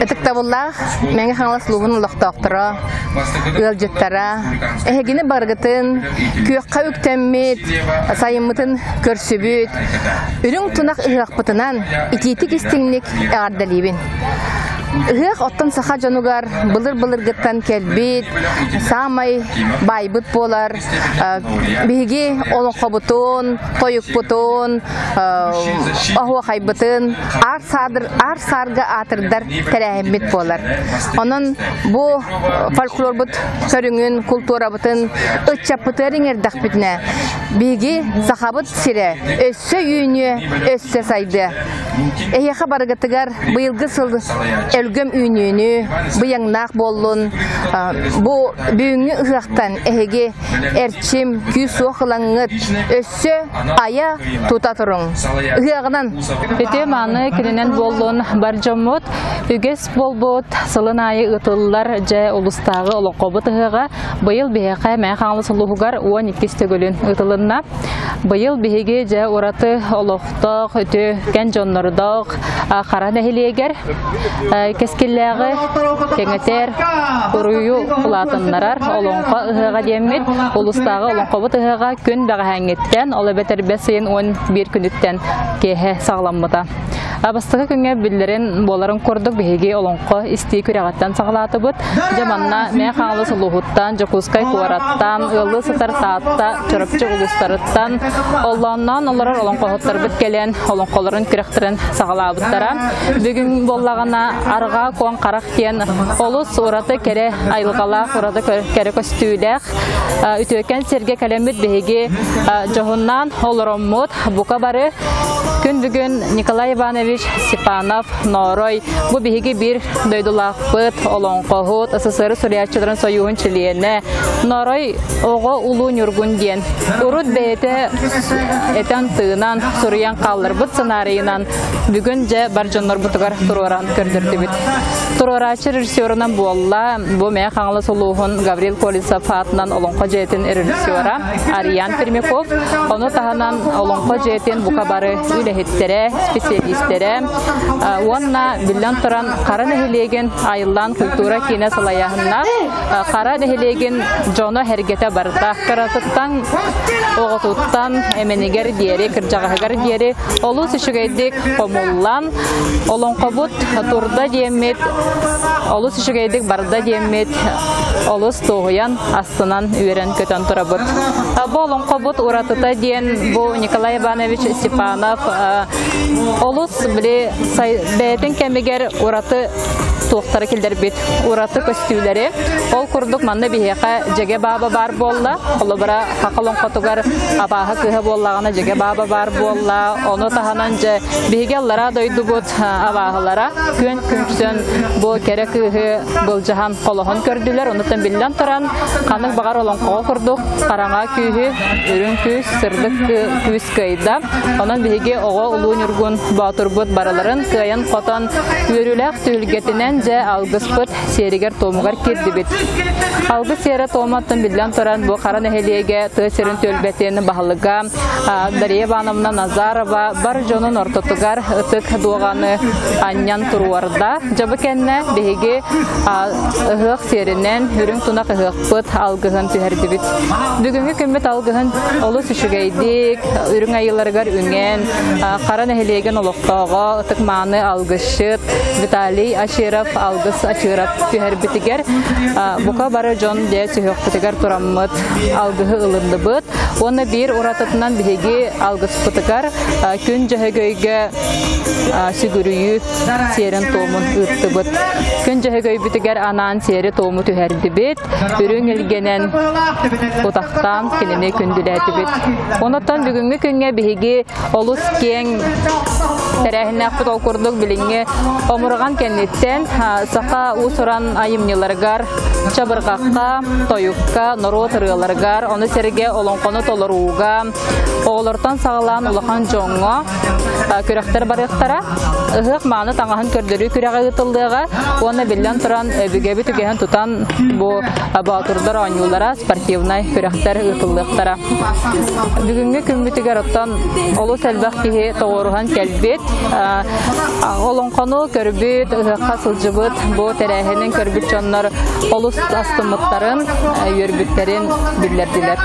Ытыктабыллаах Мэҥэ Хаҥалас улууһун олохтоохторо, ыалдьыттара, эһигини барыгытын күөххэ үктэммит, сайыммытын көрсүбүт, үрүҥ тунах ыһыахпытынан итиитик истиҥник эҕэрдэлиибин. Ыһыах оттон саха дьонугар былыр-былыргыттан кэлбит, саамай баайбыт буолар. Биһиги олоҥхобутун, тойукпутун, оһуохайбытын аар аар саарга аатырдар тэрээһиммит буолар. Онон бу фольклорбут көрүҥүн, култуурабытын ыччаппытыгар иҥэрдэхпитинэ, биһиги сахабыт сирэ өссө үүнүө, өссө сайдыа. Эһиэхэ барыгытыгар быйылгы сыл өлгөм үүнүүнү, быйаҥнаах буоллун. Бу бүгүҥҥү ыһыахтан эһиги эрчим, күүс-уох ылаҥҥыт, өссө айа тута туруҥ. Ыһыаҕынан! Үтүө мааны күнүнэн буоллун бар дьоммут. Үгэс буолбут сылын аайы ыытыллар дьэ улустааҕы олоҥхобут ыһыаҕа быйыл биһиэхэ Мэҥэ Хаҥалас улууһугар 12 төгүлүн ыытылынна. Быйыл биһиги дьэ ураты олохтоох, үтүө кэн дьоннордоох Хара нэһилиэгэр кэскиллээҕи кэҥэтэр, уруйу улаатыннарар олоҥхо ыһыаҕа диэммит улустааҕы олоҥхобут ыһыаҕа күн бэҕэһээҥҥиттэн, ол эбэтэр бэс ыйын 11 күнүттэн киэһэ саҕаламмыта. Бастакы күҥҥэ биллэрин буоларын курдук биһиги олоҥхо истии күрэҕиттэн саҕалаатыбыт. Дьэ манна Мэҥэ Хаҥалас улууһуттан, Дьокуускай куораттан, ыаллыы сытар Таатта, Чурапчы улуустарыттан оллоонноон олорор олоҥхоһуттарбыт кэлэн олоҥхолорун күрэхтэрин саҕалаабыттара. Бүгүн буоллаҕына Арҕаа Куоҥ Харах диэн олус ураты кэрэ айылҕалаах, ураты кэрэ көстүүлээх үтүөкэн сиргэ кэлэммит биһиги дьоһуннаан олороммут бука бары күн бүгүн Николай Иванович Степанов Ноорой бу биһиги биир дойдулаахпыт, олоҥхоһут, СССР суруйааччыларын сойууһун чилиэнэ Ноорой оҕо улуу Ньургун диэн урут бэйэтэ этэн-тыынан суруйан хаалларбыт сценарийынан бүгүн дьэ бар дьоннорбутугар туруоран көрдөрдүбүт. Туруорааччы режиссерунан буолла бу Мэҥэ Хаҥалас улууһун Гаврил Колесов аатынан Олоҥхо дьиэтин режиссера Ариан Пермяков, ону таһынан Олоҥхо дьиэтин бука бары үлэһиттэрэ, специалистэрэ уонна биллэн туран Хара нэһилиэгин Айыллаан культура киинэ салайааһыннаах Хара нэһилиэгин дьоно сэргэтэ барыта кыратыттан оҕотуттан эмэнигэр диэри, кырдьаҕаһыгар диэри олус үчүгэйдик хомуллан олоҥхобут турда диэммит олус үчүгэйдик барда диэммит олус туоһуйан астынан үөрэн-көтөн турабыт. Бу олоҥхобут уратыта диэн бу Николай Иванович Степанов олус били бэйэтин кэмигэр ураты туохтары киллэрбит ураты көстүүлэри. Ол курдук манна биһиэхэ дьэгэ бааба баар буолла. Холобура саха олоҥхотугар абааһы кыыһа буоллаҕына дьэгэ бааба баар буолла. Ону таһынан дьэ биһиги аллараа дойдубут абааһылара күөн күмсөн бу кэрэ кыыһы былдьаһан холоһон көрдүлэр. Онуттан биллэн туран ханнык баҕар олоҥхоҕо курдук хараҥа күүһү, үрүҥ күүс, сырдык күүс кыайда. Онон биһиги оҕо Улуу Ньургун Боотурбут барыларын кыайан-хотон үөрүүлээх түһүлгэтинэн дьэ алгыспыт сиэригэр-туомугар киирдибит. Алгыс сиэрэ-туоматтан биллэн туран бу Хара нэһилиэгэ тыа сирин түөлбэтин баһылыга Дария Ивановна Назарова бар дьонун ортотугар ытык дуоҕаны анньан туруорда. Дьэ бу кэннэ биһиги ыһыах сиэринэн үрүҥ тунах ыһыахпыт алгыһын түһэрдибит. Бүгүҥҥү күммүт алгыһын олус үчүгэйдик, үрүҥ айыыларыгар үҥэн, Хара нэһилиэгин олохтооҕо ытык мааны алгысчыт Виталий Ачиров алгыс Ачиров түһэрбитигэр бука бары дьон дьэ сүһүөхпүтүгэр тураммыт алгыһы ылынныбыт. Уонна биир уратытынан биһиги алгыспытыгар күн дьөһөгөйгө сүгүрүйүү сиэрин-туомун ыыттыбыт. Күн дьөһөгөйбүтүгэр анаан сиэри-туому түһэрдибит. Үрүҥ илгэнэн утахтаан кинини күндүлээтибит. Онон бүгүҥҥү күҥҥэ биһиги олус киэҥ тэрээһиннээхпит ол курдук билиҥҥи омурҕан кэнниттэн саха уус-уран айымньыларыгар, чабырҕахха, тойукка, норуот ырыаларыгар, ону сэргэ олоҥхону толорууга, оҕолортон саҕалаан улахан дьоҥҥо күрэхтэр барыахтара. Ыһыах мааны таҥаһын көрдөрүү күрэҕэ ыытыллыаҕа уонна биллэн туран өбүгэбит үгэһин тутан бу боотурдар оонньуулара спортивнай күрэхтэр ыытыллыахтара. Бүгүҥҥү күммүтүгэр оттон олус элбэх киһи тоҕуоруһан кэлбит. Олоҥхону көрбүт, ыһыахха сылдьыбыт, бу тэрээһинин көрбүт дьоннор олус астыммыттарын, үөрбүттэрин биллэрдилэр.